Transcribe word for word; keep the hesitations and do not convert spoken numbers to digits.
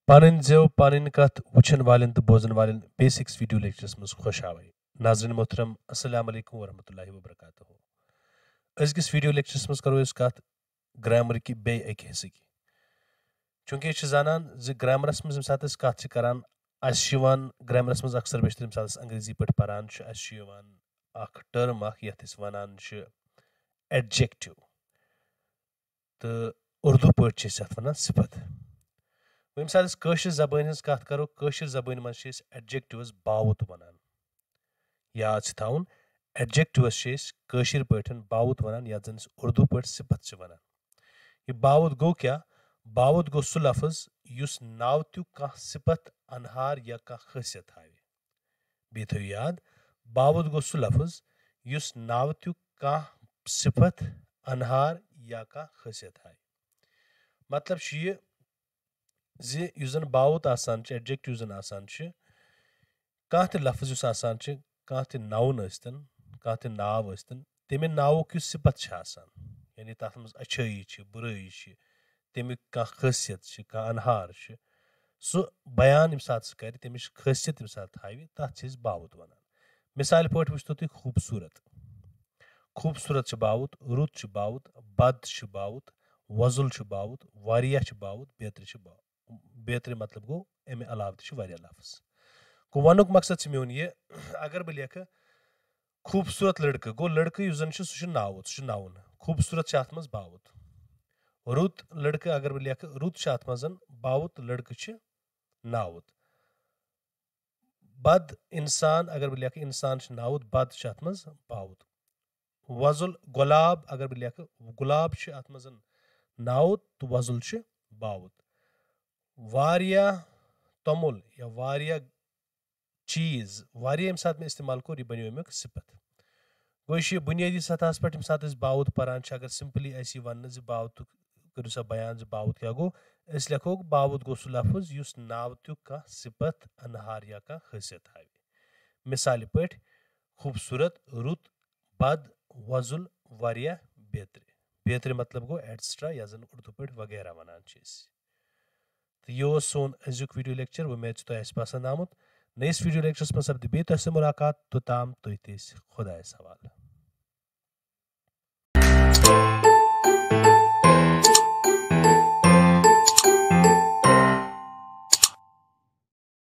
پنٕنۍ زٮ۪و، پنٕنۍ کتھ وٕچھن والٮ۪ن تہٕ بوزن والٮ۪ن بیسکس ویڈیو لیکچرس منٛز خۄش آوے۔ ناظرین محترم، السلام علیکم ورحمۃ اللہ وبرکاتہ۔ أزکِس ویڈیو لیکچرس منٛز کرو أسۍ کتھ گرامر کہِ بیٚیہِ اکہِ حصہٕ کہِ۔ چونکہ أسۍ چھِ زانان زِ گرامرس منٛز ییٚمہِ ساتہٕ أسۍ کتھ چھِ کران، اسہِ چھِ یِوان گرامرس منٛز اکثر بیشتر ییٚمہِ ساتہٕ أسۍ انگریزی پٲٹھۍ پران چھِ، اسہِ چھِ یِوان اکھ ٹرم اکھ یتھ أسۍ ونان چھِ ایڈجیکٹو، تہٕ اردو پٲٹھۍ چھِ أسۍ یتھ ونان صفت۔ وۄنۍ ییٚمہِ ساتہٕ أسۍ کٲشِر زبٲنۍ ہٕنٛز کتھ کرو، کٲشِر زبٲنۍ منٛز چھِ أسۍ ایڈجیکٹوس باوُت ونان۔ یاد چھِ تھاوُن، ایڈجیکٹوس چھِ أسۍ کٲشِر پٲٹھۍ باوُت ونان، یتھ زن أسۍ اردو پٲٹھۍ صفت چھِ ونان۔ یہِ باوُت گوٚو کیٛاہ؟ باوُت گوٚو سُہ لفظ یُس ناوتیُک کانٛہہ صفت، انہار یا کانٛہہ خٲصیت ہاوِ۔ بیٚیہِ تھٲیِو یاد، باوُت گوٚو سُہ لفظ یُس ناوتیُک کانٛہہ صفت، انہار یا کانٛہہ خٲصیت ہاوِ۔ مطلب چھُ یہِ زِ یُس زن باوُت آسان چھُ، ایڈجیکٹو یُس زن آسان چھُ، کانٛہہ تہِ لفظ یُس آسان چھُ، کانٛہہ تہِ ناوُن ٲسۍتن، کانٛہہ تہِ ناو ٲسۍتن، تَمہِ ناوُک یُس صفت چھُ آسان، یعنی تتھ منٛز اچھٲیی چھِ، بُرٲیی چھِ، تَمیُک کانٛہہ خٲصیت چھِ، کانٛہہ انہار چھُ، سُہ بیان ییٚمہِ ساتہٕ سُہ کرِ، تَمِچ خٲصیت ییٚمہِ ساتہٕ تھاوِ، تتھ چھِ أسۍ باوُت ونان۔ مثالہِ پٲٹھۍ وٕچھتو تُہۍ خوٗبصوٗرت۔ خوٗبصوٗرت چھُ باوُت، رُت چھُ باوُت، بد چھُ باوُت، وۄزُل چھُ باوُت، واریاہ چھُ باوُت، بیترِ چھُ باوُت۔ بیترِ مطلب گوٚو، اَمہِ علاوٕ تہِ چھِ واریاہ لفظ۔ گوٚو، وننُک مقصد چھُ میون یہِ، اگر بہٕ لیکھٕ خوٗبصوٗرت لڑکہٕ، گوٚو لڑکہٕ یُس زن چھُ، سُہ چھُ ناوُت، سُہ چھُ ناوُن۔ خوٗبصوٗرت چھِ اتھ منٛز باوُت۔ رُت لڑکہٕ اگر بہٕ لیکھٕ، رُت چھُ اتھ منٛز باوُت، لڑکہٕ چھِ ناوُت۔ بد انسان اگر بہٕ لیکھٕ، انسان چھُ ناوُت، بد چھُ اتھ منٛز باوُت۔ وۄزُل گۄلاب اگر بہٕ لیکھٕ، گۄلاب چھُ اتھ منٛز ناوُت تہٕ وۄزُل چھُ باوُت۔ واریاہ توٚمُل یا واریاہ چیٖز، واریاہ ییٚمہِ ساتہٕ مےٚ استعمال کوٚر، یہِ بنیو امیُک صفت۔ گوٚو، یہِ چھُ بنیٲدی سطحس پٮ۪ٹھ، ییٚمہِ ساتہٕ أسۍ باوُت پران چھِ، اگر سمپلی اَسہِ یہِ وننہٕ زِ باوُتُک کٔرِو سا بیان زِ باوُت کیٛاہ گوٚو، أسۍ لیکھو باوُت گوٚو سُہ لفظ یُس ناوتیُک کانٛہہ صفت، انہار یا کانٛہہ خٲصیت ہاوِ۔ مثالہِ پٲٹھۍ، خوٗبصوٗرت، رُت، بد، وۄزُل، واریاہ، بیترِ۔ بیترِ مطلب گوٚو ایٹسٹرا، یَتھ زَن اردو پٲٹھۍ وغیرہ وَنان چھِ أسۍ۔ تہٕ یہِ اوس سون أزیُک ویڈیو لیکچر۔ وۄمید چھِ تۄہہِ آسہِ پسنٛد آمُت۔ نٔیِس ویڈیو لیکچرس منٛز سپدِ بیٚیہِ تۄہہِ سۭتۍ مُلاقات۔ توٚتام تُہۍ تہِ ٲسۍ خۄدایَس حوالہٕ۔